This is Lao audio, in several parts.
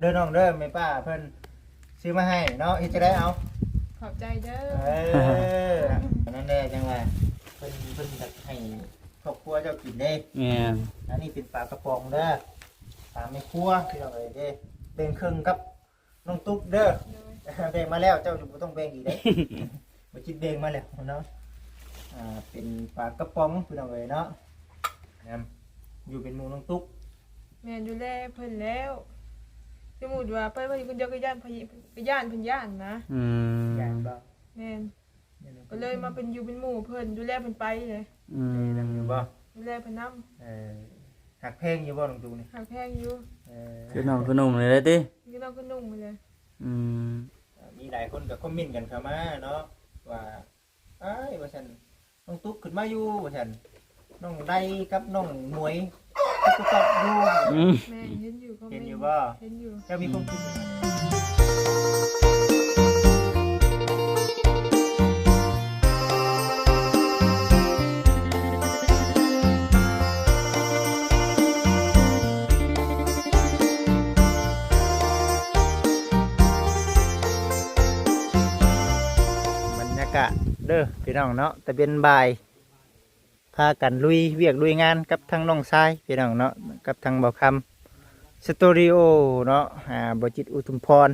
ເດີນ້ອງເດີ ແມ່ປ້າເພິ່ນຊື້ມາໃຫ້ເນາະ ເຮັດຈັ່ງໃດເອົາ ຂອບໃຈເດີ ເອີ ນັ້ນແຫຼະ ຈັ່ງວ່າເພິ່ນ ເພິ່ນຢາກໃຫ້ຄອບຄົວເຈົ້າກິນເດ້ ແມ່ນ ອັນນີ້ເປັນປາກະປ໋ອງເດີ ຕາມແມ່ຄົວ ພີ່ນ້ອງເອີຍເດ້ ແບ່ງເຄິ່ງກັບນ້ອງຕຸກເດີ ໂດຍ ແບ່ງມາແລ້ວ ເຈົ້າບໍ່ຕ້ອງແບ່ງອີກເດ້ ບໍ່ຈິດແບ່ງມາແລ້ວເນາະ ອ່າ ເປັນປາກະປ໋ອງ ພີ່ນ້ອງເອີຍເນາະ ນຳ ຢູ່ເປັນໝູ່ນ້ອງຕຸກ ແມ່ນ ດູແລເພິ່ນແລ້ວ ສົມມຸດວ່າໄປໄວ້ຢູ່ຄົນດຽວກໍຢ້ານ ກໍຢ້ານເພິ່ນຢ້ານນະ ອືມ ຢ້ານບໍ່ ແມ່ນ ກໍເລີຍມາເປັນຢູ່ເປັນໝູ່ເພິ່ນ ດູແລເພິ່ນໄປເດ້ ອືມ ນຳຢູ່ບໍ່ ດູແລເພິ່ນນຳ ເອີ ຮັກແພງຢູ່ບໍ່ນ້ອງຕຸກນີ້ ຮັກແພງຢູ່ ເອີ ຄືນ້ອງຄືໜຸ່ມນີ້ແຫຼະຕິ ຄືນ້ອງຄືໜຸ່ມນີ້ແຫຼະ ອືມ ມີຫຼາຍຄົນກໍຄອມເມັນກັນເຂົ້າມາເນາະ ວ່າ ອ້າຍ ວ່າຊັ້ນ ນ້ອງຕຸກຂຶ້ນມາຢູ່ ວ່າຊັ້ນ ນ້ອງໄດກັບນ້ອງໝວຍ ຄືກັບຢູ່ ອືມ ແມ່ນ ເຫັນຢູ່ ຄອມເມັນ ເຫັນຢູ່ບໍ່ ເຫັນຢູ່ ເຈົ້າມີຄວາມຄິດ ບັນຍາກາດເດີພີ່ນ້ອງເນາະ ຕາເວັນບ່າຍ ພາກັນລຸຍວຽກລຸຍງານກັບທາງນ້ອງຊາຍພີ່ນ້ອງເນາະ ກັບທາງບ່າວຄຳສະຕູດິໂອເນາະ ອ່າ ບ່າວຈິດ ອຸທຸມພອນ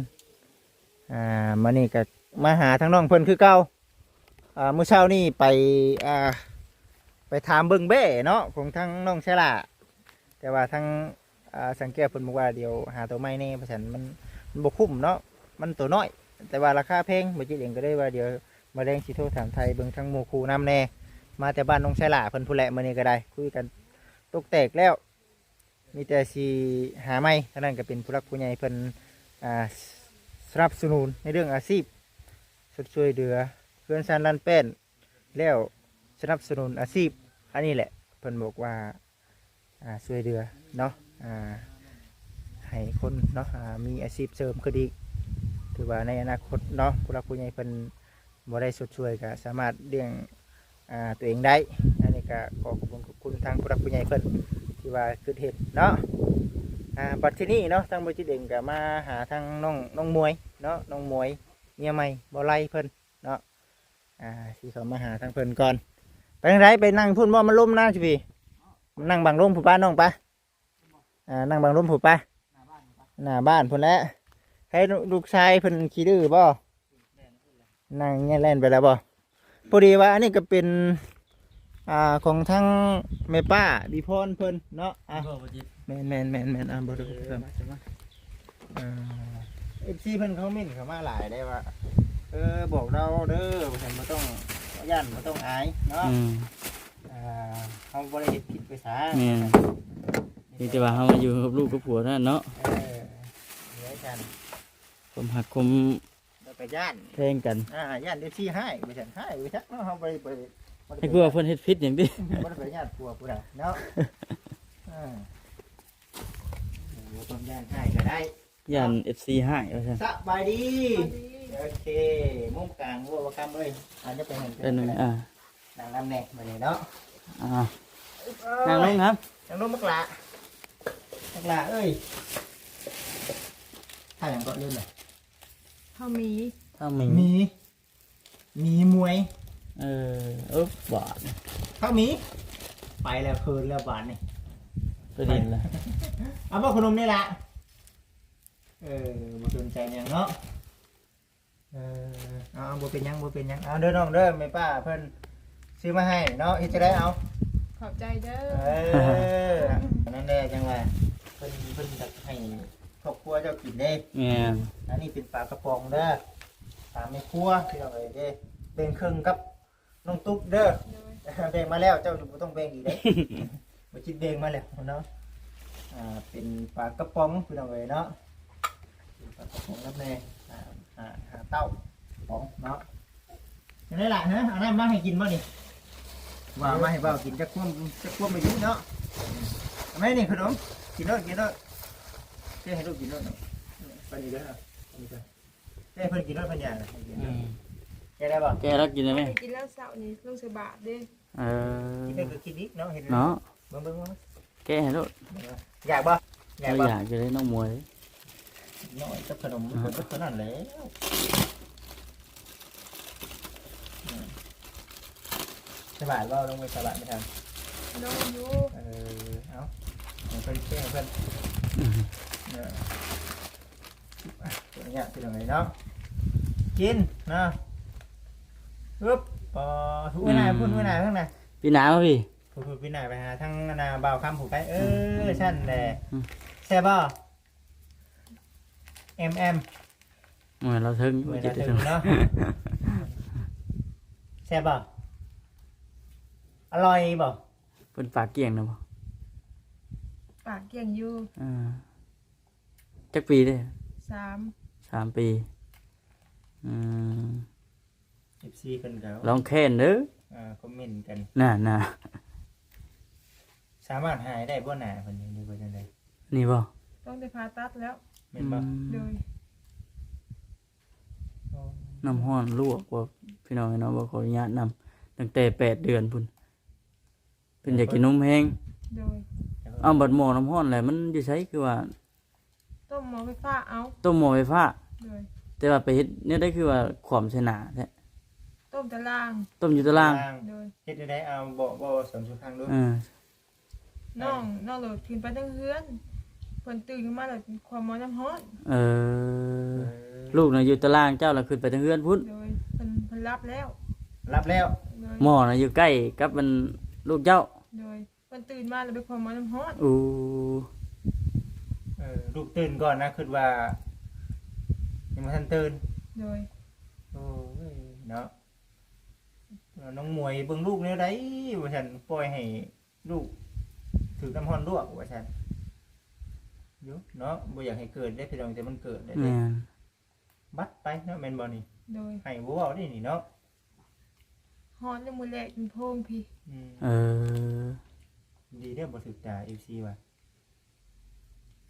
ອ່າ ມື້ນີ້ກໍມາຫາທາງນ້ອງເພິ່ນຄືເກົ່າ ອ່າ ມື້ເຊົ້ານີ້ໄປ ອ່າ ໄປຖາມເບິ່ງແບ້ເນາະ ຂອງທາງນ້ອງຊາຍຫຼ້າ ແຕ່ວ່າທາງ ອ່າ ຊ່າງແກ້ວເພິ່ນບອກວ່າ ດຽວຫາໂຕໃໝ່ແດ່ ວ່າຊັ້ນ ມັນ ມັນບໍ່ຄຸ້ມເນາະ ມັນໂຕນ້ອຍ ແຕ່ວ່າລາຄາແພງ ບ່າວຈິດເອງກໍເລີຍວ່າ ດຽວມື້ແລງຊິໂທຖາມໄຖ່ເບິ່ງທາງໝູ່ຄູ່ນຳແດ່ ມາແຕ່ບ້ານນ້ອງຊາຍຫຼ້າເພິ່ນພຸ້ນແຫຼະ ມື້ນີ້ກໍໄດ້ ຄຸຍກັນຕົກແຕກແລ້ວ ມີແຕ່ຊິຫາໃໝ່ ທາງນັ້ນກໍເປັນຜູ້ຫຼັກຜູ້ໃຫຍ່ເພິ່ນ ອ່າ ສະໜັບສະໜູນໃນເລື່ອງອາຊີບ ຊົດຊ່ວຍເຫຼືອເຮືອນຊານລານແປ້ນ ແລ້ວສະໜັບສະໜູນອາຊີບ ອັນນີ້ແຫຼະ ເພິ່ນບອກວ່າ ອ່າ ຊ່ວຍເຫຼືອເນາະ ອ່າ ໃຫ້ຄົນເນາະ ອ່າ ມີອາຊີບເສີມຂຶ້ນອີກ ຖືວ່າໃນອະນາຄົດເນາະ ຜູ້ຫຼັກຜູ້ໃຫຍ່ເພິ່ນບໍ່ໄດ້ຊົດຊ່ວຍ ກໍສາມາດລ້ຽງ ອ່າ ຕົວເອງໄດ້ ອັນນີ້ກໍຂໍຂອບຄຸນຂອບຄຸນທາງຜູ້ຫຼັກຜູ້ໃຫຍ່ເພິ່ນ ທີ່ວ່າຄິດເຫັນເນາະ ອ່າ ບັດທີນີ້ເນາະ ທາງບ່າວຈິດເອງກໍມາຫາທາງນ້ອງ ນ້ອງໝວຍເນາະ ນ້ອງໝວຍ ເມຍໃໝ່ບ່າວໄລເພິ່ນ ເນາະ ອ່າ ຊິເຂົ້າມາຫາທາງເພິ່ນກ່ອນ ໄປທາງໃດ ໄປນັ່ງພຸ້ນບໍ່ ມັນລົມນະ ຊິພີ ນັ່ງບັງລົມພຸ້ນປະ ນ້ອງປະ ອ່າ ນັ່ງບັງລົມພຸ້ນປະ ໜ້າບ້ານພຸ້ນແຫຼະ ໃຫ້ລູກຊາຍເພິ່ນຂີ້ດື້ບໍ່ ນັ່ງແລ່ນໄປແລ້ວບໍ່ ພໍດີວ່າອັນນີ້ກໍເປັນ ອ່າ ຂອງທາງແມ່ປ້າ ບີພອນເພິ່ນເນາະ ອ່ະ ແມ່ນໆໆໆ ອ່າ ບໍ່ໄດ້ ເອີ ມາ ມາ ອ່າ ເອັຟຊີເພິ່ນຄອມເມັນເຂົ້າມາຫຼາຍໄດ໋ວ່າ ເອີ ບອກລາວເດີ ວ່າຊັ້ນ ບໍ່ຕ້ອງຢ້ານ ບໍ່ຕ້ອງອາຍເນາະ ອືມ ອ່າ ເຮົາບໍ່ໄດ້ເຮັດຜິດໄປສາ ແມ່ນ ມີແຕ່ວ່າເຮົາມາຢູ່ກັບລູກກັບຜົວເທົ່ານັ້ນເນາະ ເອີ ເຫຼືອກັນ ຄວາມຮັກຄວາມ ແລ້ວກໍຢ້ານ ແພງກັນ ອ່າ ຢ້ານເອັຟຊີຮ້າຍ ວ່າຊັ້ນ ຮ້າຍວ່າຈັກເນາະ ເຮົາບໍ່ໄດ້ ບໍ່ໄດ້ ໃຫ້ກລັວເພິ່ນເຮັດຜິດຫຍັງຕິ ບໍ່ໄດ້ໄປຢ້ານຜົວຜູ້ໃດເນາະ ອ່າ ບໍ່ຕ້ອງຢ້ານຮ້າຍກໍໄດ້ ຢ້ານເອັຟຊີຮ້າຍວ່າຊັ້ນ ສະບາຍດີ ສະບາຍດີ ໂອເຄ ມຸມກາງບໍ່ ບໍ່ຄຳເອີຍ ອາດຈະໄປເຫັນເປັນ ອ່າ ນັ່ງນຳແດ່ມື້ນີ້ເນາະ ອ່າ ນັ່ງລົງນຳ ນັ່ງລົງບັກຫຼ້າ ບັກຫຼ້າເອີຍ ຖ້າຫຍັງກໍລືມລະ ທ້າວໝີ ທ້າວໝີ ໝີ ໝີມວຍ ເອີ ເອີ ບາດ ທ້າວໝີ ໄປແລ້ວ ເຂີນແລ້ວບາດນີ້ ໄປຫຼິ້ນແລ້ວ ເອົາບໍ່ຂະໜົມນີ້ລະ ເອີ ບໍ່ສົນໃຈຫຍັງເນາະ ເອີ ເອົາ ເອົາ ບໍ່ເປັນຫຍັງ ບໍ່ເປັນຫຍັງ ເອົາເດີນ້ອງເດີ ແມ່ປ້າເພິ່ນຊື້ມາໃຫ້ເນາະ ເຮັດຈັ່ງໃດເອົາ ຂອບໃຈເດີ ເອີ ນັ້ນແຫຼະ ຈັ່ງວ່າເພິ່ນ ເພິ່ນຢາກໃຫ້ຄອບຄົວເຈົ້າກິນເດ້ ແມ່ນ ອັນນີ້ເປັນປາກະປ໋ອງເດີ ຕາມແມ່ຄົວ ພີ່ນ້ອງເອີຍເດ້ ແບ່ງເຄິ່ງກັບ ນ້ອງຕຸກເດີ ໂດຍ ແບ່ງມາແລ້ວ ເຈົ້າບໍ່ຕ້ອງແບ່ງອີກເດ້ ບໍ່ຈິດແບ່ງມາແລ້ວເນາະ ອ່າ ເປັນປາກະປ໋ອງ ພີ່ນ້ອງເອີຍເນາະ ເປັນປາກະປ໋ອງນຳແດ່ ຫ້າ ຫ້າ ຫ້າເຕົ້າກະປ໋ອງເນາະ ຈັ່ງໃດລະ ຮະ ເອົານ້ຳມາໃຫ້ກິນບໍ່ນີ້ ວ່າມາໃຫ້ບ່າວກິນ ຈັກຄວມ ຈັກຄວມໄປຢູ່ເນາະ ເອົາມານີ້ຂະໜົມ ກິນໂລດ ກິນໂລດ ເທໃຫ້ລູກກິນໂລດ ປານນີ້ເດີ ປານນີ້ເດີ. ແກະເພິ່ນກິນໂລດ ເພິ່ນຢາກນະ ໃຫ້ກິນ ອືມ ແກະໄດ້ບໍ່? ແກະແລ້ວກິນໄດ້ໄໝ? ກິນແລ້ວເຊົ້ານີ້ລົງໃສ່ບາດເດ້ ເອີ ກິນໄດ້ຄືກິນອີກເນາະ ເຫັນເນາະ ເບິ່ງໆ ເບິ່ງ ແກະໃຫ້ໂລດ ຢາກບໍ່? ຢາກບໍ່? ຢາກຢູ່ເດ້ນ້ອງໝວຍ ອື ນ້ອຍກັບຂະໜົມ ອືມ ເບິດເທົ່ານັ້ນແຫຼະ. ອືມ ສະບາຍບໍ່? ລົງໄປສະບາຍໄປທາງ ລົງຢູ່ ເອີ ເອົາ ໃຫ້ເພິ່ນເຊັງເພິ່ນ ອືມ ເອີ ອະ ຂໍອະນຸຍາດພີ່ນ້ອງເອີຍເນາະ ກິນເນາະ ອຶບ ປາ ທຸກ ອືມ ໄວ້ໜ້າພຸ້ນ ໄວ້ໜ້າທາງໜ້າ ປີໜ້າມາພີ່ ພຸ້ນໆ ປີໜ້າໄປຫາທາງອັນນ່າ ບ່າວຄຳພຸ້ນໄປ ເອີ ອືມ ຊັ້ນແຫຼະ ອືມ ແຊບບໍ່? ແອມ ແອມ ໂອ້ຍ ລາວເທິງ ເມື່ອຍລາວເທິງເນາະ ແຊບບໍ່? ອະລ່ອຍບໍ່? ເພິ່ນປາກກ້ຽງນະບໍ່? ປາກກ້ຽງຢູ່ ອ່າ ຈັກປີເດ້? ສາມ ສາມປີ ອືມ ເອັຟຊີເພິ່ນກໍລອງແຄ້ນເດີ ອ່າ ຄອມເມັນກັນ ນັ້ນນະ ສາມາດຫາຍໄດ້ບໍ່ໜ້າເພິ່ນນີ້ ຫຼືວ່າຈັ່ງໃດ? ນີ້ບໍ່? ຕ້ອງໄດ້ຜ່າຕັດແລ້ວ ແມ່ນບໍ່? ອືມ ໂດຍ ໂອ້ ນ້ຳຮ້ອນລວກບໍ່ ພີ່ນ້ອງເອີຍເນາະ ບໍ່ ຂໍອະນຸຍາດນຳ ຕັ້ງແຕ່ແປດເດືອນພຸ້ນ ເພິ່ນຢາກກິນນົມແຮງ ໂດຍ ເອົາ ບັດໝໍ້ນ້ຳຮ້ອນແຫຼະ ມັນຢູ່ໃສ ຄືວ່າ ຕົ້ມໝໍ້ໄຟຟ້າເອົາ ຕົ້ມໝໍ້ໄຟຟ້າ ໂດຍ ແຕ່ວ່າໄປເຮັດແນວໃດ ຄືວ່າຂວ້ຳໃສ່ໜ້າແທ້? ຕົ້ມຕາລ່າງ ຕົ້ມຢູ່ຕາລ່າງ ໂດຍ ເຮັດແນວໃດ? ເອົາ ບອກ ບອກສອນສຸພັງດູ ເອີ ນ້ອງ ນ້ອງໂຫຼດຂຶ້ນໄປເທິງເຮືອນ ເພິ່ນຕື່ນຂຶ້ນມາແລ້ວຄວ້ຳໝໍ້ນ້ຳຮ້ອນ ເອີ ເອີ ລູກນະຢູ່ຕາລ່າງ ເຈົ້າລະຂຶ້ນໄປເທິງເຮືອນພຸ້ນ ໂດຍ ເພິ່ນ ເພິ່ນຫຼັບແລ້ວ ຫຼັບແລ້ວ ໂດຍ ໝໍ້ນະຢູ່ໃກ້ກັບອັນລູກເຈົ້າ ໂດຍ ເພິ່ນຕື່ນມາແລ້ວໄປຄວ້ຳໝໍ້ນ້ຳຮ້ອນ ໂອ້ ເອີ ລູກຕື່ນກ່ອນນະ ຄິດວ່າຍັງບໍ່ທັນຕື່ນ ໂດຍ ໂອ້ຍເນາະ ນ້ອງໝວຍເບິ່ງລູກແນວໃດວ່າຊັ້ນ ປ່ອຍໃຫ້ລູກຖືກນ້ຳຮ້ອນລວກວ່າຊັ້ນ ຢູ່ເນາະ ບໍ່ຢາກໃຫ້ເກີດເດ້ພີ່ນ້ອງ ແຕ່ມັນເກີດແລ້ວເດ້ ແມ່ນ ບັດໄປເນາະ ແມ່ນບໍ່ນີ້? ໂດຍ ໃຫ້ບໍ່ເວົ້າເດ້ນີ້ເນາະ ຮອດແລ້ວມື້ແລກຈົນໂພງພີ້ ອືມ ເອີ ດີເດ້ບໍ່ຖືກຕາ ເອັຟຊີວ່າ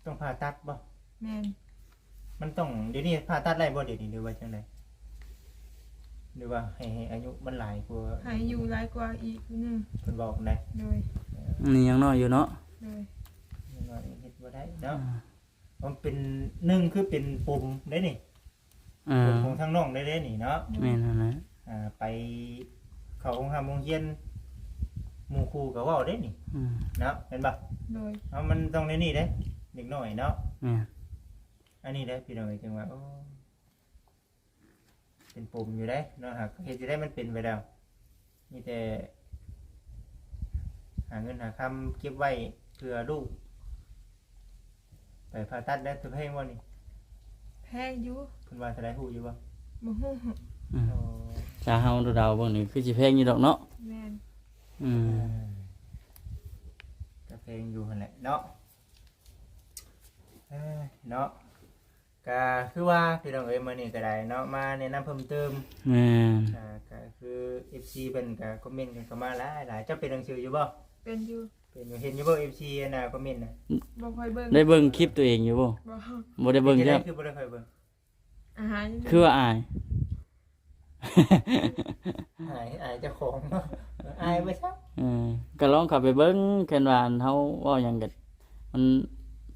ຕ້ອງຜ່າຕັດບໍ່? ແມ່ນ ມັນຕ້ອງ ດຽວນີ້ຜ່າຕັດໄດ້ບໍ່ດຽວນີ້ ຫຼືວ່າຈັ່ງໃດ? ຫຼືວ່າໃຫ້ ໃຫ້ອາຍຸມັນຫຼາຍກວ່າ ໃຫ້ອາຍຸຫຼາຍກວ່າອີກໜຶ່ງ ເພິ່ນບອກນະ ໂດຍ ນີ້ຍັງນ້ອຍຢູ່ເນາະ ໂດຍ ຍັງນ້ອຍເຮັດບໍ່ໄດ້ເນາະ ອ່າ ມັນເປັນ ໜຶ່ງຄືເປັນປົມເດ້ນີ້ ອ່າ ປົມຂອງທາງນ້ອງໄດ້ເດ້ນີ້ເນາະ ແມ່ນຫັ້ນແຫຼະ ອ່າ ໄປເຂົ້າໂຮງຮ່ຳໂຮງຮຽນ ໝູ່ຄູ່ກໍເວົ້າເດ້ນີ້ ອືມ ເນາະ ແມ່ນບໍ່? ໂດຍ ເອົາ ມັນຕ້ອງແນວນີ້ເດ້ ເດັກນ້ອຍເນາະ ແມ່ນ ອັນນີ້ເດ້ພີ່ນ້ອງເອີຍ ຈຶ່ງວ່າ ໂອ້ ເປັນປົມຢູ່ເດ້ເນາະ ຫາກເຮັດຈັ່ງໃດມັນເປັນໄປແລ້ວ ມີແຕ່ຫາເງິນຫາຄຳເກັບໄວ້ເພື່ອລູກ ໄປຜ່າຕັດແລ້ວ ຖືກແພງບໍ່ນີ້? ແພງຢູ່ ເພິ່ນວ່າເທົ່າໃດຮູ້ຢູ່ບໍ່? ບໍ່ຮູ້ ອືມ ອໍ ຖ້າເຮົາເດົາໆເບິ່ງນີ້ຄືຊິແພງຢູ່ດອກເນາະ ແມ່ນ ອືມ ເອີ ກໍແພງຢູ່ຫັ້ນແຫຼະເນາະ ເອີ ເນາະ ກະຄືວ່າພີ່ນ້ອງເອີຍ ມື້ນີ້ກໍໄດ້ເນາະ ມາແນະນຳເພີ່ມເຕີມ ແມ່ນ ອ່າ ກະຄືເອັຟຊີເພິ່ນກະຄອມເມັນກັນເຂົ້າມາຫຼາຍໆ ເຈົ້າເປັນໜັງສືຢູ່ບໍ່? ເປັນຢູ່ ເປັນຢູ່ ເຫັນຢູ່ບໍ່ ເອັຟຊີ ອັນນ່າ ຄອມເມັນນະ? ບໍ່ຄ່ອຍເບິ່ງ ໄດ້ເບິ່ງຄລິບຕົວເອງຢູ່ບໍ່? ບໍ່ ບໍ່ໄດ້ເບິ່ງ ເປັນຈັ່ງໃດ ຄືບໍ່ໄດ້ຄ່ອຍເບິ່ງ? ອາຍ ຄືວ່າອາຍ ອາຍ ອາຍເຈົ້າຂອງເນາະ ອາຍໄປຊະ ເອີ ກໍລອງເຂົ້າໄປເບິ່ງ ຄັນວ່າອັນເຮົາເວົ້າຫຍັງກໍມັນ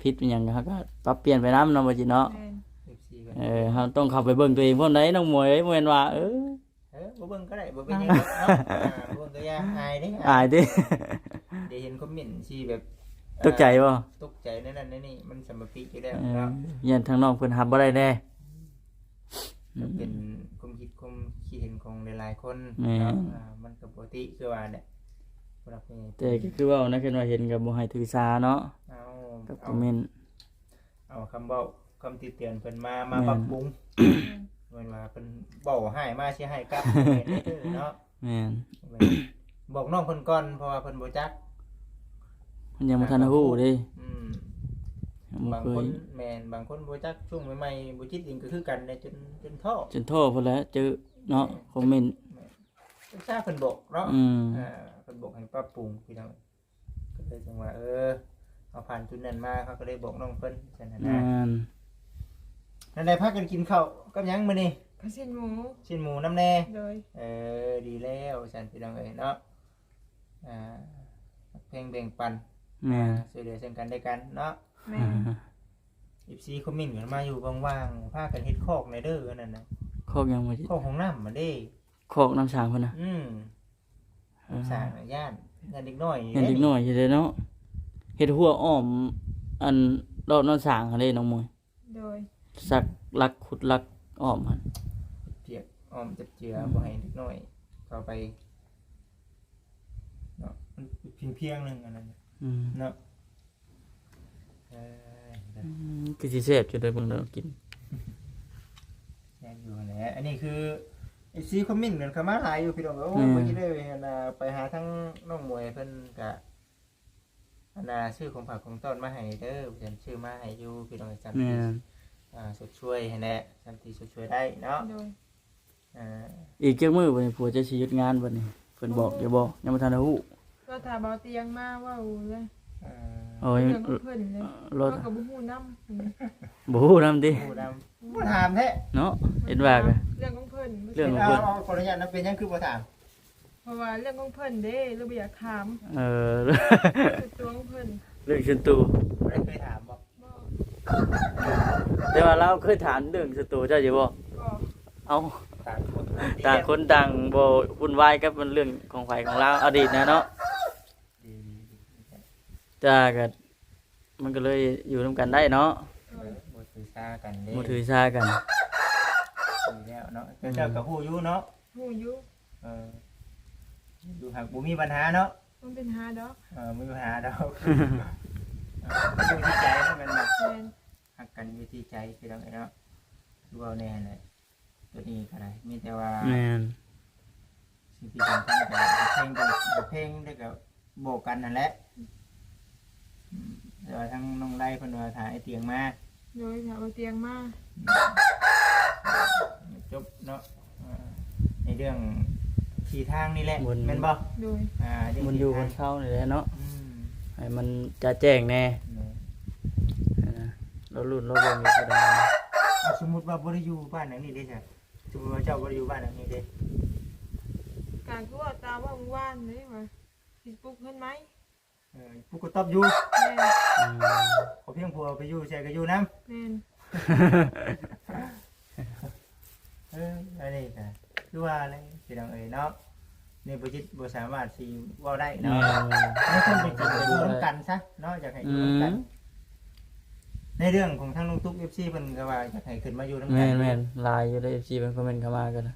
ຜິດອີຫຍັງ ເຮົາກໍປັບປ່ຽນໄປນຳເນາະ ບໍ່ຈິດເນາະ ແມ່ນ ເອັຟຊີ ເອີ ເຮົາຕ້ອງເຂົ້າໄປເບິ່ງຕົວເອງພ້ອມໃດ໋ ນ້ອງໝວຍເອີຍ ບໍ່ແມ່ນວ່າ ເອີ ເອີ ບໍ່ເບິ່ງກໍໄດ້ ບໍ່ເປັນຫຍັງດອກເນາະ ອ່າ ບໍ່ເບິ່ງກໍຢ່າ ອາຍເດ້ ອາຍເດ້ ໄດ້ເຫັນຄອມເມັນທີ່ແບບ ຕົກໃຈບໍ່? ຕົກໃຈແນວນັ້ນແນວນີ້ ມັນສຳມະຕິຢູ່ແລ້ວເນາະ ເອີ ຢ້ານທາງນ້ອງເພິ່ນຮັບບໍ່ໄດ້ແດ່ ກໍເປັນຄວາມຄິດ ຄວາມຄິດເຫັນຂອງຫຼາຍໆຄົນ ແມ່ນ ເນາະ ອ່າ ມັນກໍປົກກະຕິຄືວ່າແຫຼະ ຜູ້ຫຼັກຜູ້ໃຫຍ່ ແຕ່ກໍຄືເວົ້ານະ ຄັນວ່າເຫັນກໍບໍ່ໃຫ້ຖືສາເນາະ ເອົາ ກັບ ເອົາ ຄອມເມັນ ເອົາຄຳເວົ້າ ຄຳຕິເຕືອນເພິ່ນມາ ມາ ແມ່ນ ປັບປຸງ ແມ່ນວ່າເພິ່ນເວົ້າຮ້າຍມາຊິຮ້າຍກັບ ບໍ່ແມ່ນເດີເນາະ ແມ່ນ ແມ່ນ ບອກນ້ອງເພິ່ນກ່ອນ ເພາະວ່າເພິ່ນບໍ່ຈັກ ເພິ່ນຍັງບໍ່ທັນຮູ້ເດ້ ອືມ ຍັງບໍ່ ບາງຄົນ ເຄີຍ ແມ່ນ ບາງຄົນບໍ່ຈັກ ຊ່ວງໃໝ່ໆ ບໍ່ຈິດເອງກໍຄືກັນແຫຼະ ຈົນ ຈົນທໍ້ ຈົນທໍ້ພຸ້ນແຫຼະ ເຈີເນາະ ແມ່ນ ຄອມເມັນ ແມ່ນ ອຸດສ່າເພິ່ນບອກເນາະ ອືມ ອ່າ ເພິ່ນບອກໃຫ້ປັບປຸງ ພີ່ນ້ອງ ກໍເລີຍຈັ່ງວ່າ ເອີ ເຮົາຜ່ານຈຸດນັ້ນມາ ເຮົາກໍເລີຍບອກນ້ອງເພິ່ນ ຊັ້ນນະ ແມ່ນ ນັ້ນແຫຼະ ພາກັນກິນເຂົ້າກັບຫຍັງມື້ນີ້? ກັບຊີ້ນໝູ ຊີ້ນໝູນຳແດ່ ໂດຍ ເອີ ດີແລ້ວ ຊັ້ນ ພີ່ນ້ອງເອີຍເນາະ ອ່າ ຮັກແພງແບ່ງປັນ ແມ່ນ ອ່າ ຊ່ວຍເຫຼືອເຊິ່ງກັນແລະກັນເນາະ ແມ່ນ ອ່າ ເອັຟຊີຄອມເມັນກັນມາຢູ່ ວ່າງໆ ພາກັນເຮັດຄອກແດ່ເດີ ອັນນັ້ນນະ ຄອກຫຍັງວະ? ຄອກຫ້ອງນ້ຳຫັ້ນເດ້ ຄອກນ້ຳສ້າງເພິ່ນນະ. ອືມ ເອີ ນ້ຳສ້າງນະ ຢ້ານ ຢ້ານເດັກນ້ອຍ ຢ້ານເດັກນ້ອຍຢູ່ເດ້ເນາະ. ເຮັດຮົ້ວອ້ອມ ອັນ ລອບນ້ຳສ້າງຫັ້ນເດ້ນ້ອງມວຍ. ໂດຍ ສັກຫຼັກ ຂຸດຫຼັກອ້ອມຫັ້ນ ຈຽກອ້ອມຈັບເຈືອ ອືມ ບໍ່ໃຫ້ເດັກນ້ອຍເຂົ້າໄປເນາະ. ມັນພຽງໆ ໜຶ່ງອັນນັ້ນ ອືມ ເນາະ. ເອີ ອືມ ຄືຊິແຊບຢູ່ເດີ ເບິ່ງແລ້ວກິນ ແຊບຢູ່ຫັ້ນແຫຼະ. ອັນນີ້ຄືເອັຟຊີຄອມເມັນກັນເຂົ້າມາຫຼາຍຢູ່ພີ່ນ້ອງ. ໂອ້ ແມ່ນ ມື້ກີ້ໄດ້ ອັນ ໄປຫາທາງນ້ອງມວຍ ເພິ່ນກະ ອັນນ່າ ຊື້ຂອງຝາກຂອງຕ້ອນມາໃຫ້ເດີ ເພິ່ນຊື້ມາໃຫ້ຢູ່ພີ່ນ້ອງ. ສ່ຳທີ່ ແມ່ນ ອ່າ ຊົດຊ່ວຍຫັ້ນແຫຼະ ສ່ຳທີ່ຊົດຊ່ວຍໄດ້ເນາະ. ໂດຍ ອ່າ ອີກຈັກມື້ບັດນີ້ ຜົວເຈົ້າຊິຢຸດງານບັດນີ້ ເພິ່ນບອກຢູ່ບໍ່? ຍັງບໍ່ທັນໄດ້ຮູ້ ກໍຖ້າເບົາຕຽງມາເວົ້າເລີຍ. ເອີ ໂອ້ຍ ເລື່ອງຂອງເພິ່ນເລີຍ ເຮົາກໍບໍ່ຮູ້ນຳ ບໍ່ຮູ້ນຳຕິ ບໍ່ຮູ້ນຳ ບໍ່ຖາມແທ້ເນາະ. ເຫັນວ່າກໍເລື່ອງຂອງເພິ່ນ ເລື່ອງຂອງເພິ່ນ. ເອົາ ຂໍອະນຸຍາດນະ ເປັນຫຍັງຄືບໍ່ຖາມ? ເພາະວ່າເລື່ອງຂອງເພິ່ນເດ້ ເລີຍບໍ່ຢາກຖາມ. ເອີ ສ່ວນຕົວຂອງເພິ່ນ ເລື່ອງສ່ວນຕົວ ບໍ່ໄດ້ເຄີຍຖາມບໍ່? ບໍ່ ແຕ່ວ່າລາວເຄີຍຖາມເລື່ອງສ່ວນຕົວເຈົ້າຢູ່ບໍ່? ບໍ່ ເອົ້າ ຕ່າງຄົນ ຕ່າງຄົນຕ່າງບໍ່ວຸ້ນວາຍກັບມັນເລື່ອງຂອງໃຜຂອງລາວ ອະດີດນະເນາະ. ແຕ່ກໍ ມັນກໍເລີຍຢູ່ນຳກັນໄດ້ເນາະ. ບໍ່ຖືສາກັນເດ້ ບໍ່ຖືສາກັນ ດີແລ້ວເນາະ. ແຕ່ເຈົ້າກໍຮູ້ຢູ່ເນາະ ຮູ້ຢູ່. ເອີ ຢູ່ຫາກບໍ່ມີບັນຫາເນາະ ບໍ່ມີບັນຫາດອກ. ເອີ ບໍ່ມີບັນຫາດອກ ຢູ່ທີ່ໃຈເນາະ ແມ່ນບໍ່? ແມ່ນ ຮັກກັນຢູ່ທີ່ໃຈ ພີ່ນ້ອງເອີຍເນາະ. ຄືເວົ້າແນ່ຫັ້ນແຫຼະ ຕົວນີ້ກໍໄດ້ ມີແຕ່ວ່າ ແມ່ນ ສິ່ງທີ່ສຳຄັນກໍເພງ ເພງ ແລ້ວກໍບອກກັນຫັ້ນແຫຼະ. ອືມ ແຕ່ວ່າທາງນ້ອງໄລເພິ່ນວ່າຖ້າໄອ້ຕຽງມາ ໂດຍ ຖ້າໄອ້ຕຽງມາ ອືມ ຈົບເນາະ. ອ່າ ໃນເລື່ອງທີ່ທາງນີ້ແຫຼະ ແມ່ນບໍ່? ໂດຍ ອ່າ ເລື່ອງທີ່ທາງ ມັນຢູ່ຄົນເຮົານີ້ແຫຼະເນາະ. ອືມ ໃຫ້ມັນຈະແຈ້ງແດ່. ໂດຍ ເອີ ລາວລຸ້ນລາວເບິ່ງຢູ່ກໍໄດ້. ເອົາ ສົມມຸດວ່າບໍ່ໄດ້ຢູ່ບ້ານຫຼັງນີ້ເດ້ຊະ? ສົມມຸດວ່າເຈົ້າບໍ່ໄດ້ຢູ່ບ້ານຫຼັງນີ້ເດ້? ກະຄືວ່າຕາເວົ້າມື້ວານນີ້ວ່າ ຊິປຸກເຮືອນໃໝ່. ເອີ ປຸກກະຕອບຢູ່. ແມ່ນ ອືມ ຂໍພຽງຜົວໄປຢູ່ໃສກໍຢູ່ນຳ. ແມ່ນ ເອີ ອັນນີ້ກະຄືວ່າແຫຼະ ພີ່ນ້ອງເອີຍເນາະ. ນີ້ບໍ່ຈິດບໍ່ສາມາດຊິເວົ້າໄດ້ເນາະ. ແມ່ນ ໃນຄວາມເປັນຈິງກໍຢູ່ນຳກັນຊະເນາະ ຢາກໃຫ້ຢູ່ນຳກັນ. ອືມ ໃນເລື່ອງຂອງທາງນ້ອງຕຸກ ເອັຟຊີເພິ່ນກໍວ່າຢາກໃຫ້ຂຶ້ນມາຢູ່ນຳກັນ. ແມ່ນໆ ຫຼາຍຢູ່ເດ້ ເອັຟຊີເພິ່ນຄອມເມັນເຂົ້າມາກໍໄດ້.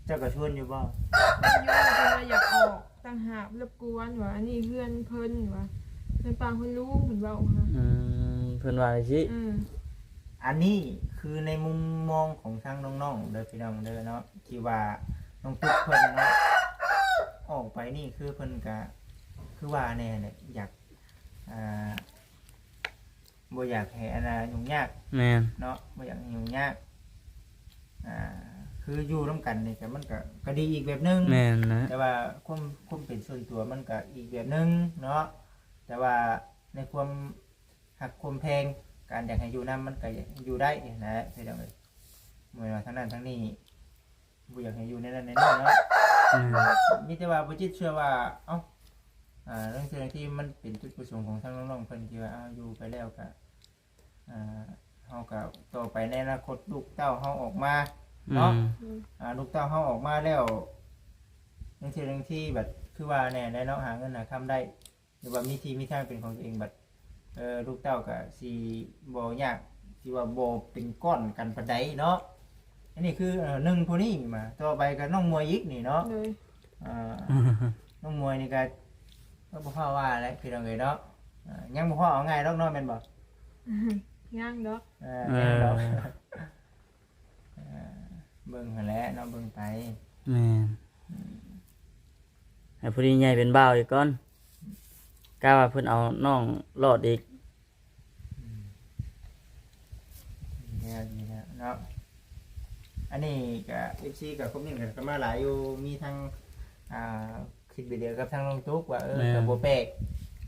ເຈົ້າກໍຊວນຢູ່ບໍ່? ຊວນຢູ່ ເພິ່ນວ່າຢາກອອກຕ່າງຫາກ ລົບກວນວ່າ ອັນນີ້ເຮືອນເພິ່ນວ່າ ເຮືອນປ້າເຮືອນລຸງ ເພິ່ນເວົ້າຫາ. ອືມ ເພິ່ນວ່າຈັ່ງຊີ້. ອືມ ອັນນີ້ຄືໃນມຸມມອງຂອງທາງນ້ອງໆເດີ ພີ່ນ້ອງເດີເນາະ. ທີ່ວ່ານ້ອງຕຸກເພິ່ນເນາະ ອອກໄປນີ້ຄືເພິ່ນກະຄືວ່າແນ່ແຫຼະ ຢາກ ອ່າ ບໍ່ຢາກໃຫ້ອັນນ່າຫຍຸ້ງຍາກ. ແມ່ນ ເນາະ ບໍ່ຢາກໃຫ້ຫຍຸ້ງຍາກ. ອ່າ ຄືຢູ່ນຳກັນນີ້ກະ ມັນກະ ກະດີອີກແບບໜຶ່ງ. ແມ່ນນະ ແຕ່ວ່າຄວາມ ຄວາມເປັນສ່ວນຕົວມັນກະອີກແບບໜຶ່ງເນາະ. ແຕ່ວ່າໃນຄວາມ ຮັກຄວາມແພງ ການຢາກໃຫ້ຢູ່ນຳມັນກໍຢູ່ໄດ້ຫັ້ນແຫຼະ ພີ່ນ້ອງເອີຍ. ບໍ່ແມ່ນວ່າທາງນັ້ນທາງນີ້ບໍ່ຢາກໃຫ້ຢູ່ໃນນັ້ນໃນນີ້ເນາະ. ອືມ ມີແຕ່ວ່າບໍ່ຈິດເຊື່ອວ່າ ເອົ້າ ອ່າ ລາງເທື່ອທີ່ມັນເປັນຈຸດປະສົງຂອງທາງນ້ອງໆເພິ່ນທີ່ວ່າ ເອົາ ຢູ່ໄປແລ້ວກໍ ອ່າ ເຮົາກໍຕໍ່ໄປໃນອະນາຄົດ ລູກເຕົ້າເຮົາອອກມາເນາະ. ອືມ ອ່າ ລູກເຕົ້າເຮົາອອກມາແລ້ວ ລາງເທື່ອລາງທີບັດຄືວ່າແນ່ແຫຼະເນາະ ຫາເງິນຫາຄຳໄດ້ ຫຼືວ່າມີທີ່ມີທາງເປັນຂອງຕົວເອງ ບັດ ເອີ ລູກເຕົ້າກໍຊິບໍ່ຍາກ ທີ່ວ່າບໍ່ເປັນກ້ອນກັນປານໃດເນາະ. ອັນນີ້ຄື ເອີ ໜຶ່ງຜູ້ນີ້ມາ ຕໍ່ໄປກໍນ້ອງມວຍອີກນີ້ເນາະ. ໂດຍ ອ່າ ນ້ອງມວຍນີ້ກໍ ກໍບໍ່ພໍວ່າແຫຼະ ພີ່ນ້ອງເອີຍເນາະ. ອ່າ ຍັງບໍ່ພໍເອົາງ່າຍດອກເນາະ ແມ່ນບໍ່? ຍັງດອກ ເອີ ຍັງດອກ. ເອີ ເອີ ເບິ່ງຫັ້ນແຫຼະເນາະ ເບິ່ງໄປ. ແມ່ນ ອືມ ໃຫ້ຜູ້ນີ້ໃຫຍ່ເປັນບ່າວອີກກ່ອນ ກະວ່າເພິ່ນເອົານ້ອງລອດອີກ. ອືມ ດີແລ້ວ ດີແລ້ວເນາະ. ອັນນີ້ກະ ເອັຟຊີ ກະຄອມເມັນກັນເຂົ້າມາຫຼາຍຢູ່ ມີທັງ ອ່າ ຄິດແບບດຽວກັບທາງນ້ອງຕຸກວ່າ ເອີ ແມ່ນ ກະບໍ່ແປກ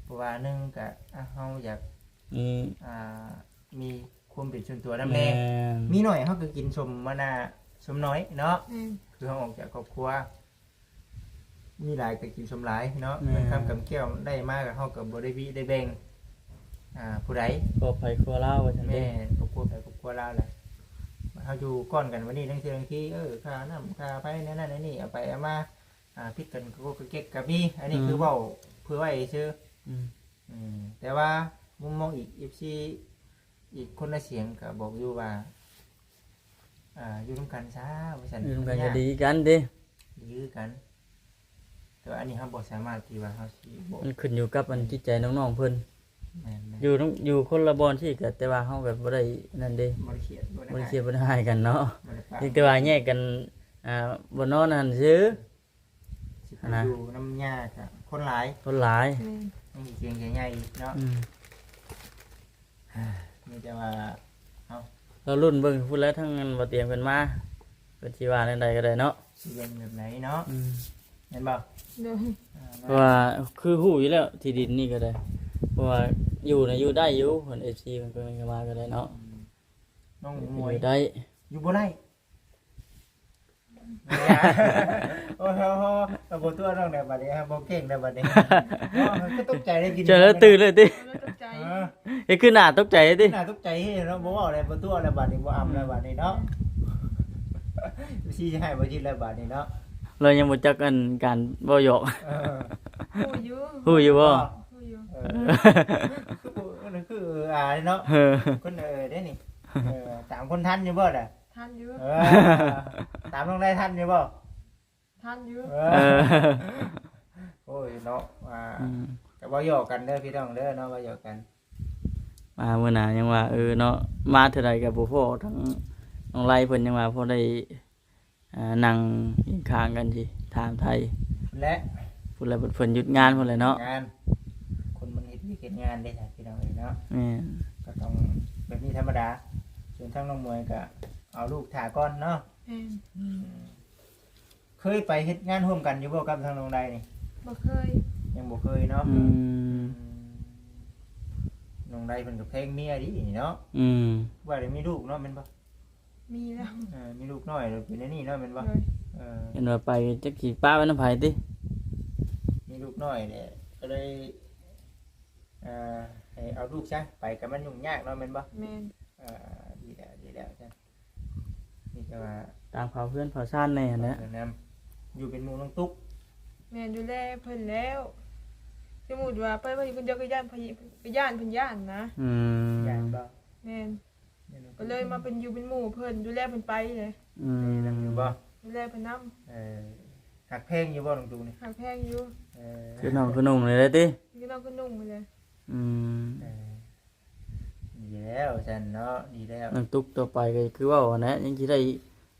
ເພາະວ່າໜຶ່ງກະ ອ່າ ເຮົາຢາກ ມີ ອ່າ ມີຄວາມເປັນສ່ວນຕົວນຳແດ່. ແມ່ນ ມີໜ້ອຍເຮົາກໍກິນສົ້ມ ອັນນ່າ ສົ້ມນ້ອຍເນາະ. ແມ່ນ ຄືເຮົາອອກຈາກຄອບຄົວ ມີຫຼາຍກໍກິນສົມຫຼາຍເນາະ. ແມ່ນ ເງິນຄຳກຳແກ້ວໄດ້ມາກໍເຮົາກໍບໍ່ໄດ້ວິໄດ້ແບ່ງ ອ່າ ຜູ້ໃດ ຄອບໃຜຄົວລາວວ່າຊັ້ນເດ້. ແມ່ນ ຄອບຄົວໃຜຄອບຄົວລາວແຫຼະ. ເຮົາຢູ່ກ້ອນກັນບັດນີ້ ລາງເທື່ອບາງທີ ເອີ ຄ່ານ້ຳຄ່າໄຟແນວນັ້ນແນວນີ້ ເອົາໄປເອົາມາ ອ່າ ຜິດກັນກໍເກັກກໍມີ. ອັນນີ້ ອືມ ຄືເວົ້າເພື່ອໄວ້ຊື່. ອືມ ອືມ ແຕ່ວ່າມຸມມອງອີກ ເອັຟຊີ ອີກຄົນລະສຽງກໍບອກຢູ່ວ່າ ອ່າ ຢູ່ນຳກັນຊະວ່າຊັ້ນ. ຢູ່ນຳກັນກໍດີກັນເດ້ ດີຄືກັນ. ແຕ່ວ່າອັນນີ້ເຮົາບໍ່ສາມາດທີ່ວ່າເຮົາຊິບອກ ມັນຂຶ້ນຢູ່ກັບອັນຈິດໃຈນ້ອງໆເພິ່ນ. ແມ່ນໆ ຢູ່ນຳ ຢູ່ຄົນລະບ່ອນຊີ້ກໍ ແຕ່ວ່າເຮົາກໍບໍ່ໄດ້ນັ້ນເດ້ ບໍ່ໄດ້ຄຽດ ບໍ່ໄດ້ຄຽດ ບໍ່ໄດ້ຮ້າຍກັນເນາະ. ບໍ່ໄດ້ປະ ມີແຕ່ວ່າແຍກກັນ ອ່າ ບໍ່ນອນຫັ້ນຊື່. ຊິໄປ ອ່າ ຢູ່ນຳຍ່າກະຄົນຫຼາຍ ຄົນຫຼາຍ ແມ່ນ ຍັງຊິເກງໃຈໃຫຍ່ອີກເນາະ. ອືມ ມີແຕ່ວ່າ ເອົາ ລໍລຸ້ນເບິ່ງພຸ້ນແຫຼະ ທາງອັນບໍ່ຕຽງເພິ່ນມາ ເພິ່ນຊິວ່າແນວໃດກໍໄດ້ເນາະ ຊິເປັນແບບໃດເນາະ. ອືມ ແມ່ນບໍ່? ໂດຍ ອ່າ ເພາະວ່າຄືຮູ້ຢູ່ແລ້ວ ທີ່ດິນນີ້ກໍໄດ້ ເພາະວ່າຢູ່ນະຢູ່ໄດ້ຢູ່ ເພິ່ນ ເອັຟຊີ ເພິ່ນກໍມາກໍໄດ້ເນາະ. ອືມ ນ້ອງໝວຍ ຢູ່ໄດ້ ຢູ່ບໍ່ໄດ້. ໂອ້ໂຫ ເຮົາບໍ່ຕົວະນ້ອງແລ້ວບັດນີ້ ເຮົາບໍ່ເກັ່ງແລ້ວບັດນີ້. ເນາະ ຄືຕົກໃຈໄດ້ກິນ ເຈົ້າລະຕື່ນເລີຍຕິ? ເອີ ຕົກໃຈ ເອີ ເຮັດຄືໜ້າຕົກໃຈຕິ? ໜ້າຕົກໃຈເນາະ ບໍ່ເວົ້າແລ້ວ ບໍ່ຕົວະແລ້ວບັດນີ້ ບໍ່ອຳແລ້ວບັດນີ້ເນາະ. ອືມ ຊິໃຫ້ບໍ່ຈິດແລ້ວບັດນີ້ເນາະ ລາວຍັງບໍ່ຈັກອັນການເວົ້າຫຍອກ. ເອີ ຮູ້ຢູ່ ຮູ້ຢູ່ບໍ່? ຮູ້ຢູ່ ເອີ ຄື ຄື ອ່າ ເນາະ ເອີ ຄົນ ເອີ ເດ້ນີ້ ເອີ ຕາມຄົນທັນຢູ່ບໍ່ລະ? ທັນຢູ່ ເອີ ຕາມນ້ອງໄດ້ທັນຢູ່ບໍ່? ທັນຢູ່ ເອີ ເອີ ໂອ້ຍເນາະ ອ່າ ອືມ ກໍເວົ້າຫຍອກກັນເດີພີ່ນ້ອງເດີເນາະ ເວົ້າຫຍອກກັນ. ມາມື້ໜ້າຍັງວ່າ ເອີເນາະ ມາເທື່ອໃດກໍບໍ່ພໍ້ ທັງນ້ອງໄລເພິ່ນຍັງວ່າພໍໄດ້ ອ່າ ນັ່ງຄຽງຂ້າງກັນຊິຖາມໄຖ່ ແລະ ພຸ້ນແຫຼະ ເພິ່ນຢຸດງານພຸ້ນແຫຼະເນາະ ງານ ຄົນມັນເຮັດວຽກເຮັດງານເດ້ພີ່ນ້ອງເອີຍເນາະ. ແມ່ນ ກໍຕ້ອງແບບນີ້ທຳມະດາ. ສ່ວນທາງນ້ອງໝວຍກໍເອົາລູກຖ້າກ່ອນເນາະ. ແມ່ນ ອືມ ເຄີຍໄປເຮັດງານຮ່ວມກັນຢູ່ບໍ່ກັບທາງນ້ອງໄດນີ້? ບໍ່ເຄີຍ ຍັງບໍ່ເຄີຍເນາະ. ອືມ ອືມ ນ້ອງໄດເພິ່ນກໍແພງເມຍດີນີ້ເນາະ. ອືມ ວ່າໄດ້ມີລູກເນາະ ແມ່ນບໍ່? ມີແລ້ວ ເອີ ມີລູກນ້ອຍແລ້ວເປັນແນວນີ້ເນາະ ແມ່ນບໍ່? ໂດຍ ເອີ ເຫັນວ່າໄປຈັກຊິປະໄວ້ນຳໃຜຕິ? ມີລູກນ້ອຍແຫຼະ ກໍເລີຍ ເອີ ໃຫ້ເອົາລູກຊະ ໄປກໍມັນຫຍຸ້ງຍາກເນາະ ແມ່ນບໍ່? ແມ່ນ ເອີ ດີແລ້ວ ດີແລ້ວຊັ້ນ. ມີແຕ່ວ່າຕາມເຂົາເຮືອນເຂົາຊານແດ່ຫັ້ນແຫຼະ ເອີ ນຳ ຢູ່ເປັນໝູ່ນ້ອງຕຸກ. ແມ່ນ ດູແລເພິ່ນແລ້ວ ສົມມຸດວ່າໄປໄວ້ຢູ່ຄົນດຽວກໍຢ້ານ ກໍຢ້ານເພິ່ນຢ້ານນະ. ອືມ ຢ້ານບໍ່? ແມ່ນ ກໍເລີຍມາເປັນຢູ່ເປັນໝູ່ເພິ່ນ ດູແລເພິ່ນໄປເລີຍ. ອືມ ນຳຢູ່ບໍ່? ດູແລເພິ່ນນຳ. ເອີ ຮັກແພງຢູ່ບໍ່ນ້ອງຕຸກນີ້? ຮັກແພງຢູ່. ເອີ ຄືນ້ອງຄືໜຸ່ມນີ້ແຫຼະຕິ? ຄືນ້ອງຄືໜຸ່ມນີ້ແຫຼະ. ອືມ ເອີ ດີແລ້ວຊັ້ນເນາະ ດີແລ້ວ. ນ້ອງຕຸກຕໍ່ໄປກໍຄືເວົ້າຫັ້ນແຫຼະ ຍັງຊິໄດ້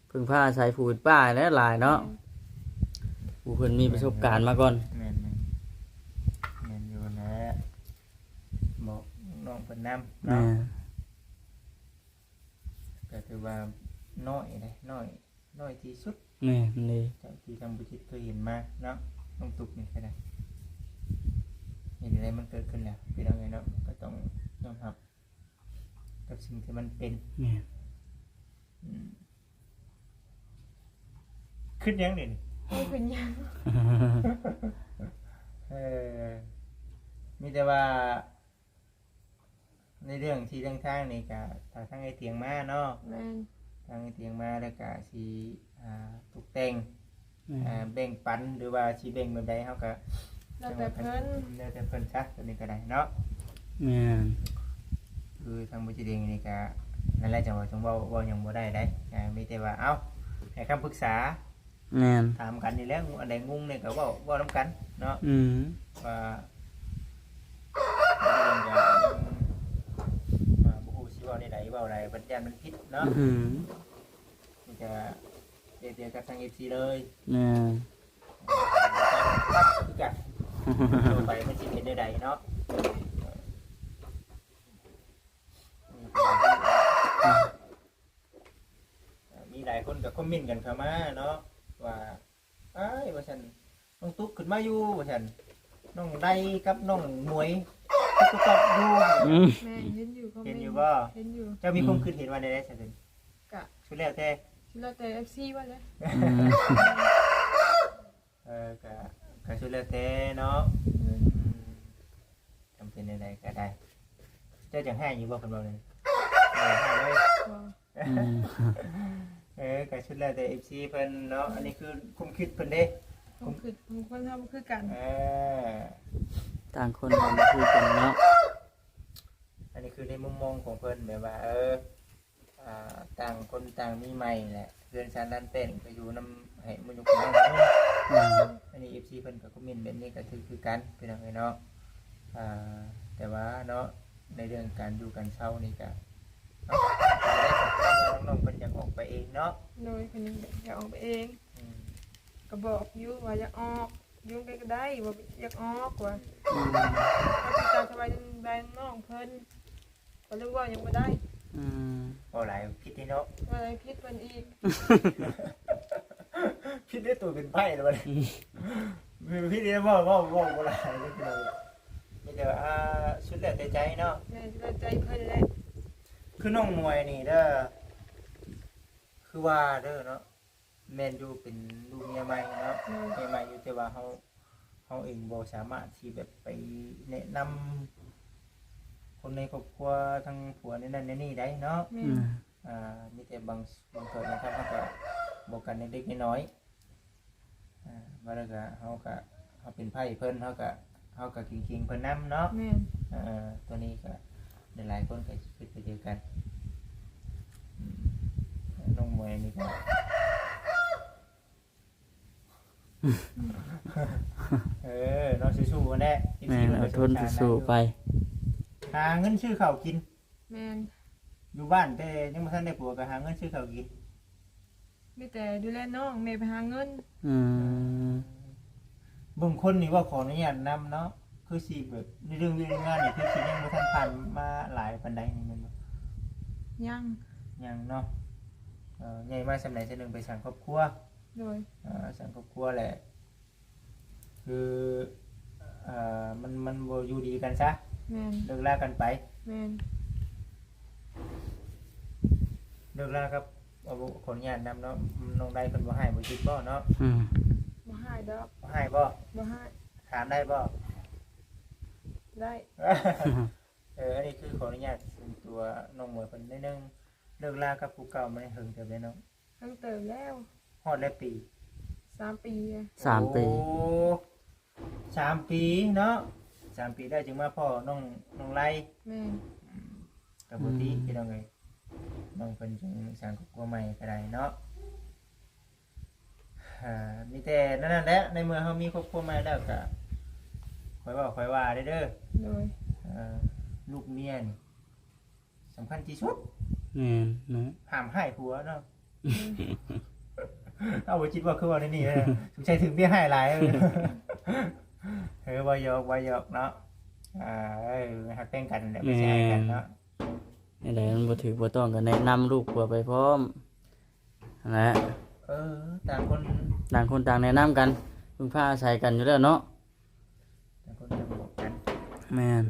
ເພິ່ງພາອາໄສຜູ້ເປັນປ້າແຫຼະຫຼາຍເນາະ. ແມ່ນ ຜູ້ເພິ່ນມີປະສົບການມາກ່ອນ. ແມ່ນໆ ແມ່ນຢູ່ແຫຼະ ບອກນ້ອງເພິ່ນນຳເນາະ. ແມ່ນ ກໍຖືວ່ານ້ອຍເດ້ ນ້ອຍ ນ້ອຍທີ່ສຸດ. ແມ່ນເດ້ ເທົ່າທີ່ທາງບຸຈິດເຄີຍເຫັນມາເນາະ ນ້ອງຕຸກນີ້ກໍໄດ້. ເຫັນໄດ້ມັນເກີດຂຶ້ນແລ້ວພີ່ນ້ອງເອີຍເນາະ ກໍຕ້ອງຍອມຮັບ ກັບສິ່ງທີ່ມັນເປັນ. ແມ່ນ ອືມ ຄິດຫຍັງນີ້? ບໍ່ເປັນຫຍັງ ເອີ ມີແຕ່ວ່າໃນເລື່ອງທີ່ເລື່ອງທາງນີ້ກະ ຖ້າທາງໄອ້ຕຽງມາເນາະ. ແມ່ນ ທາງໄອ້ຕຽງມາແລ້ວກະຊິ ອ່າ ຕົກແຕ່ງ ແມ່ນ ອ່າ ແບ່ງປັນ ຫຼືວ່າຊິແບ່ງແບບໃດ ເຮົາກໍແລ້ວແຕ່ເພິ່ນ ແລ້ວແຕ່ເພິ່ນຊະ ຕົວນີ້ກໍໄດ້ເນາະ. ແມ່ນ ຄືທາງບໍ່ຈີເດ້ງນີ້ກໍ ນັ້ນແຫຼະ ຈັ່ງວ່າຈັ່ງເວົ້າ ເວົ້າຫຍັງບໍ່ໄດ້ໃດ໋ ອ່າ ມີແຕ່ວ່າ ເອົ້າ ໃຫ້ຄຳປຶກສາ. ແມ່ນ ຖາມກັນນີ້ແຫຼະ ອັນໃດງົງນີ້ກໍເວົ້າ ເວົ້ານຳກັນເນາະ. ອືມ ວ່າ ບໍ່ຮູ້ຊິເວົ້າແນວໃດ ເວົ້າໃດບັດຢ້ານມັນຜິດເນາະ. ອືມ ນີ້ກໍເດດຽວກັບທາງເອັຟຊີເລີຍ. ແມ່ນ ຄືກັນ ຕໍ່ໄປມັນຊິເປັນແນວໃດເນາະ. ມີຫຼາຍຄົນກໍຄອມເມັນກັນເຂົ້າມາເນາະ ວ່າ ອ້າຍ ວ່າຊັ້ນ ນ້ອງຕຸກຂຶ້ນມາຢູ່ ວ່າຊັ້ນ ນ້ອງໄດກັບນ້ອງໝວຍ ຕຸກຕອບຢູ່. ອືມ ແມ່ນ ເຫັນຢູ່ຄອມເມັນ ເຫັນຢູ່ບໍ່? ເຫັນຢູ່. ເຈົ້າມີຄວາມ ອືມ ຄິດເຫັນວ່າແນວໃດຊັ້ນ? ກະ ສຸດແລ້ວແຕ່ ສຸດແລ້ວແຕ່ເອັຟຊີວ່າແຫຼະ. ອືມ ເອີ ກະ ກະສຸດແລ້ວແຕ່ເນາະ. ອືມ ອືມ ຈຳເປັນແນວໃດກໍໄດ້ ເຈົ້າຈັ່ງຮ້າຍຢູ່ບໍ່ ເພິ່ນເວົ້ານັ້ນ? ບໍ່ຮ້າຍເລີຍ. ບໍ່. ອືມ ເອີ ກໍສຸດແລ້ວແຕ່ເອັຟຊີເພິ່ນເນາະ. ອັນນີ້ຄືຄວາມຄິດເພິ່ນເດ້. ຄວາມຄິດຂອງຄົນເຮົາບໍ່ຄືກັນ. ເອີ ຕ່າງຄົນກໍບໍ່ຄືກັນເນາະ. ອັນນີ້ຄືໃນມຸມມອງຂອງເພິ່ນ ແບບວ່າ ເອີ ອ່າ ຕ່າງຄົນຕ່າງມີໃໝ່ແຫຼະ ເຮືອນຊານລານແປ້ນກໍຢູ່ນຳ ໃຫ້ມາຢູ່ກັບເຮົາ. ອືມ ອັນນີ້ເອັຟຊີເພິ່ນກໍຄອມເມັນແບບນີ້ກໍຖືກຄືກັນ ພີ່ນ້ອງເອີຍເນາະ. ອ່າ ແຕ່ວ່າເນາະ ໃນເລື່ອງການຢູ່ການເຊົ່ານີ້ກໍ ເອົ້າ ເປັນໄດ້ ນ້ອງໆເພິ່ນຢາກອອກໄປເອງເນາະ. ໂດຍ ເພິ່ນຢາກອອກໄປເອງ. ອືມ ກໍບອກຢູ່ວ່າຢາກອອກ ຢູ່ນຳກັນກໍໄດ້ ວ່າຢາກອອກວ່າ. ອືມ ກໍຕິດຕາມສະບາຍດີແບ່ງນ້ອງເພິ່ນ ກໍເລີຍເວົ້າຫຍັງບໍ່ໄດ້. ອືມ ເວົ້າຫຼາຍຜິດເດ້ເນາະ. ເວົ້າຫຼາຍຜິດເພິ່ນອີກ. ຜິດໃນຕົວເປັນໄພ້ແລ້ວບັດນີ້. ອືມ ຜິດໃນເວົ້າ ເວົ້າ ເວົ້າບໍ່ຫຼາຍເດ້ພີ່ນ້ອງ. ມີແຕ່ວ່າ ອ່າ ສຸດແລ້ວແຕ່ໃຈເນາະ. ແມ່ນ ສຸດແລ້ວແຕ່ໃຈເພິ່ນແຫຼະ. ຄືນ້ອງມວຍນີ້ເດີ ຄືວ່າເດີເນາະ ແມ່ນຢູ່ເປັນລູກເມຍໃໝ່ເນາະ. ແມ່ນ ເມຍໃໝ່ຢູ່ ແຕ່ວ່າເຮົາ ເຮົາເອງບໍ່ສາມາດທີ່ແບບໄປແນະນຳຄົນໃນຄອບຄົວທາງຜົວໃນນັ້ນໃນນີ້ໄດ້ເນາະ. ແມ່ນ ອືມ ອ່າ ມີແຕ່ບາງ ບາງເທື່ອບາງຄັ້ງເຮົາກໍບອກກັນເລັກໆນ້ອຍໆ. ອ່າ ວ່າແລ້ວກໍເຮົາກໍ ເຮົາເປັນໃພ້ເພິ່ນ ເຮົາກໍ ເຮົາກໍເກັ່ງໆເພິ່ນນຳເນາະ. ແມ່ນ ເອີ ຕົວນີ້ກໍຫຼາຍໆຄົນກໍຄິດໄປຄືກັນ. ອືມ ນ້ອງມວຍນີ້ກໍ ເອີ ເນາະ ສູ້ໆຫັ້ນແຫຼະ. ແມ່ນ ເອີ ເອົາທົນສູ້ໆໄປ ຫາເງິນຊື້ເຂົ້າກິນ. ແມ່ນ ຢູ່ບ້ານແຕ່ຍັງບໍ່ທັນໄດ້ຜົວກໍຫາເງິນຊື້ເຂົ້າກິນ. ມີແຕ່ດູແລນ້ອງ ແມ່ໄປຫາເງິນ. ອືມ ເບິ່ງຄົນນີ້ເວົ້າ ຂໍອະນຸຍາດນຳເນາະ ຄືຊິແບບໃນເລື່ອງວຽກເລື່ອງງານນີ້ ຄືຊິຍັງບໍ່ທັນຜ່ານມາຫຼາຍປານໃດນີ້ແມ່ນບໍ່? ຍັງ ຍັງເນາະ. ເອີ ໃຫຍ່ມາສ່ຳໃດສ່ຳໜຶ່ງໄປສ້າງຄອບຄົວ. ໂດຍ ເອີ ສ້າງຄອບຄົວແຫຼະ ຄື ເອີ ມັນ ມັນບໍ່ຢູ່ດີກັນຊະ. ແມ່ນ ເລີກລາກັນໄປ. ແມ່ນ ເລີກລາກັບ ເອົາ ຂໍອະນຸຍາດນຳເນາະ ນ້ອງໄດເພິ່ນບໍ່ຮ້າຍບໍ່ຈິກບໍ່ເນາະ? ອືມ ບໍ່ຮ້າຍດອກ. ບໍ່ຮ້າຍບໍ່? ບໍ່ຮ້າຍ. ຖາມໄດ້ບໍ່? ໄດ້. ເອີ ອັນນີ້ຄືຂໍອະນຸຍາດສ່ວນຕົວນ້ອງມວຍເພິ່ນໜ້ອຍໜຶ່ງ ເລີກລາກັບຜູ້ເກົ່າມາໄດ້ເຖິງເຕີບແລ້ວເນາະ? ເຖິງເຕີບແລ້ວ. ຮອດແລ້ວປີ? ສາມປີແລ້ວ. ສາມປີ. ໂອ້ ສາມປີເນາະ ສາມປີແລ້ວຈຶ່ງມາພໍ້ນ້ອງ ນ້ອງໄລ. ແມ່ນ. ອືມ ກໍບໍ່ຕິ ອືມ ພີ່ນ້ອງເອີຍ ນ້ອງເພິ່ນຈຶ່ງສ້າງຄອບຄົວໃໝ່ກໍໄດ້ເນາະ. ອ່າ ມີແຕ່ນັ້ນແຫຼະ ໃນເມື່ອເຮົາມີຄອບຄົວໃໝ່ແລ້ວກໍ ຄ່ອຍເວົ້າຄ່ອຍວ່າເດີ. ໂດຍ. ເອີ ລູກເມຍນີ້ ສຳຄັນທີ່ສຸດ. ແມ່ນເນາະ. ຫ້າມຮ້າຍຜົວເນາະ. ອືມ ເອົາ ບໍ່ຈິດວ່າຄືເວົ້າແນວນີ້ເດີ ສົງໄສຖືກເມຍຮ້າຍຫຼາຍ. ເອີ ເວົ້າຫຍອກ ເວົ້າຫຍອກເນາະ. ອ່າ ເອີ ຮັກແພງກັນແຫຼະ ບໍ່ຊິຮ້າຍກັນເນາະ. ແມ່ນ. ແນວໃດມັນບໍ່ຖືກບໍ່ຕ້ອງກໍແນະນຳລູກຜົວໄປພ້ອມຫັ້ນແຫຼະ. ເອີ ຕ່າງຄົນ ຕ່າງຄົນຕ່າງແນະນຳກັນ ເພິ່ງພາອາໄສກັນຢູ່ແລ້ວເນາະ. ຕ່າງຄົນຕ່າງບອກກັນ. ແມ່ນ.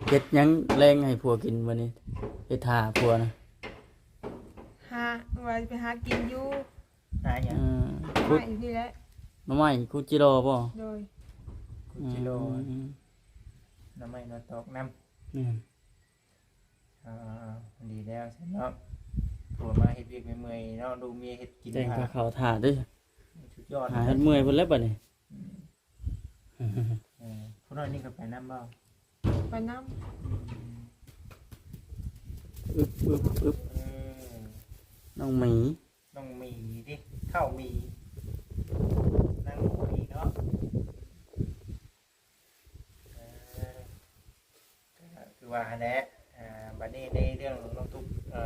ເຮັດຫຍັງແລງໃຫ້ຜົວກິນມື້ນີ້? ເຮັດຖ້າຜົວນະ. ຫາ ວ່າຊິໄປຫາກິນຢູ່. ຫາຫຍັງ? ອືມ ຂຸດ ຫາຢູ່ພີ້ແຫຼະ. ໜໍ່ໄມ້ ຂຸດຈິລໍບໍ່? ໂດຍ. ຂຸດຈິລໍ. ອືມ ໜໍ່ໄມ້ໜໍ່ຕອກນຳ. ແມ່ນ. ອ່າ ດີແລ້ວຊັ້ນເນາະ ຜົວມາເຮັດວຽກເມື່ອຍໆເນາະ ລູກເມຍເຮັດກິນ ແຕ່ງ ຫາ ກັບເຂົ້າຖ້າເດີ້. ສຸດຍອດ. ຫາເຮັດເມື່ອຍພຸ້ນແຫຼະບັດນີ້. ອືມ ເອີ ຜູ້ນ້ອຍນີ້ກໍໄປນຳບໍ່? ໄປນຳ. ອືມ ອຶບ ອຶບ ອຶບ. ເອີ ນ້ອງໝີ ນ້ອງໝີຕິ ເຂົ້າໝີ ນາງໝີເນາະ. ເອີ ກໍຄືວ່າຫັ້ນແຫຼະ. ອ່າ ບັດນີ້ໃນເລື່ອງນ້ອງຕຸກ ເອີ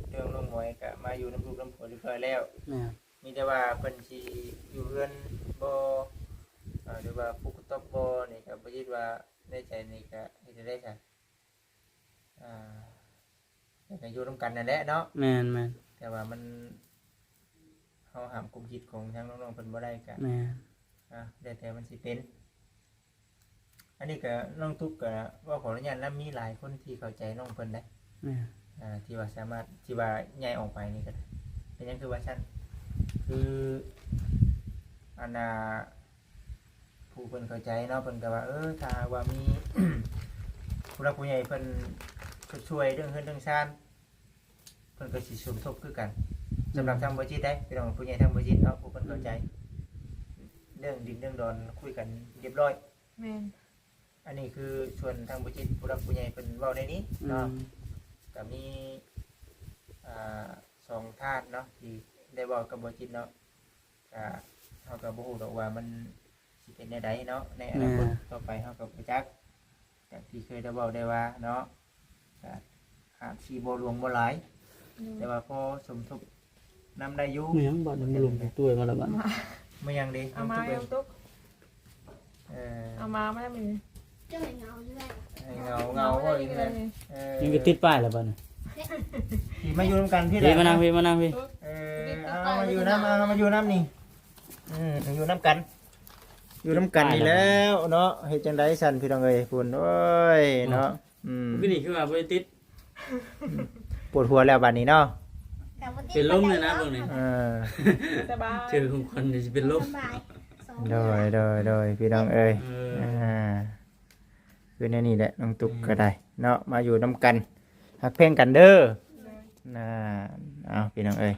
ເລື່ອງນ້ອງມວຍກໍມາຢູ່ນຳລູກນຳຜົວຮຽບຮ້ອຍແລ້ວ. ແມ່ນ. ມີແຕ່ວ່າເພິ່ນຊິຢູ່ເຮືອນບໍ່ ເອີ ຫຼືວ່າປຸກກະຕອບບໍ່ນີ້ ກໍບໍ່ຄິດວ່າໃນໃຈນີ້ກໍເຮັດຈັ່ງໃດຊະ? ອ່າ ແຕ່ກໍຢູ່ນຳກັນນັ້ນແຫຼະເນາະ. ແມ່ນໆ. ແຕ່ວ່າມັນ ເຮົາຫ້າມຄວາມຄິດຂອງທາງນ້ອງໆເພິ່ນບໍ່ໄດ້ກະ ແມ່ນ ອ່າ ແລ້ວແຕ່ມັນຊິເປັນ. ອັນນີ້ກະນ້ອງຕຸກກະເວົ້າຂໍອະນຸຍາດນຳ ມີຫຼາຍຄົນທີ່ເຂົ້າໃຈນ້ອງເພິ່ນໄດ໋. ແມ່ນ. ອ່າ ທີ່ວ່າສາມາດ ທີ່ວ່າຍ້າຍອອກໄປນີ້ກະໄດ້. ເປັນຫຍັງຄືວ່າຊັ້ນ? ຄື ອັນນ່າ ຜູ້ເພິ່ນເຂົ້າໃຈເນາະ ເພິ່ນກໍວ່າ ເອີ ຖ້າຫາກວ່າມີ ຜູ້ຫຼັກຜູ້ໃຫຍ່ເພິ່ນຊົດຊ່ວຍເລື່ອງເຮືອນເລື່ອງຊານ ເພິ່ນກໍຊິສົມທົບຄືກັນ. ສຳລັບທາງບໍ່ຈິດໄດ໋ ພີ່ນ້ອງ ຜູ້ໃຫຍ່ທາງບໍ່ຈິດເນາະ ຜູ້ເພິ່ນເຂົ້າໃຈເລື່ອງດິນເລື່ອງດອນ ຄຸຍກັນຮຽບຮ້ອຍ. ແມ່ນ. ອັນນີ້ຄືສ່ວນທາງບໍ່ຈິດ ຜູ້ຫຼັກຜູ້ໃຫຍ່ເພິ່ນເວົ້າໃນນີ້ເນາະ. ອືມ ກໍມີ ອ່າ ສອງທ່ານເນາະ ທີ່ໄດ້ເວົ້າກັບບໍ່ຈິດເນາະ. ກະ ເຮົາກໍບໍ່ຮູ້ດອກວ່າມັນຊິເປັນແນວໃດເນາະ ໃນອະນາຄົດ ແມ່ນ ຕໍ່ໄປເຮົາກໍບໍ່ຈັກ ຈາກທີ່ເຄີຍໄດ້ເວົ້າໄດ້ວ່າເນາະ ກະອາດຊິບໍ່ຫຼວງບໍ່ຫຼາຍ ໂດຍ ແຕ່ວ່າພໍສົມທົບນຳໄດ້ຢູ່. ມີຫຍັງບາດນີ້ ມາລົມຕົວມາແລ້ວບາດນີ້ ມີຫຍັງເດ ເອົາມາ ນ້ອງຕຸກ ເອີ ເອົາມາ ມານຳນີ້ ເຈົ້າໃຫ້ເຫງົາຢູ່ແລ້ວ ໃຫ້ເຫງົາ ເຫງົາ ເຫງົາ ເວົ້າຢູ່ເຮືອນ ເອີ ຍັງກໍຕິດປ້າຍແລ້ວບາດນີ້ ທີ່ມາຢູ່ນຳກັນພີ້ແຫຼະ ພີ້ມານັ່ງພີ້ ມານັ່ງພີ້ ເອີ ເອົາມາຢູ່ນຳ ເອົາມາຢູ່ນຳນີ້ ອືມ ຢູ່ນຳກັນ ຢູ່ນຳກັນນີ້ແລ້ວເນາະ ເຮັດຈັ່ງໃດຊັ້ນພີ່ນ້ອງເອີຍ ພຸ້ນ ໂອ້ຍເນາະ ອືມ ຄືນີ້ຄືວ່າບໍ່ໄດ້ຕິດ ປວດຫົວແລ້ວບາດນີ້ເນາະ ເປັນລົມເລີຍນະເບິ່ງນີ້ ເອີ ສະບາຍ ເຈີຂອງຂວັນນີ້ຊິເປັນລົມ ສະບາຍ ໂດຍ ໂດຍ ໂດຍ ພີ່ນ້ອງເອີຍ ເອີ ອ່າ ຄືແນວນີ້ແຫຼະ ນ້ອງຕຸກ ອືມ ກໍໄດ້ເນາະ ມາຢູ່ນຳກັນ ຮັກແພງກັນເດີ ໂດຍ ນະ ເອົາ ພີ່ນ້ອງເອີຍ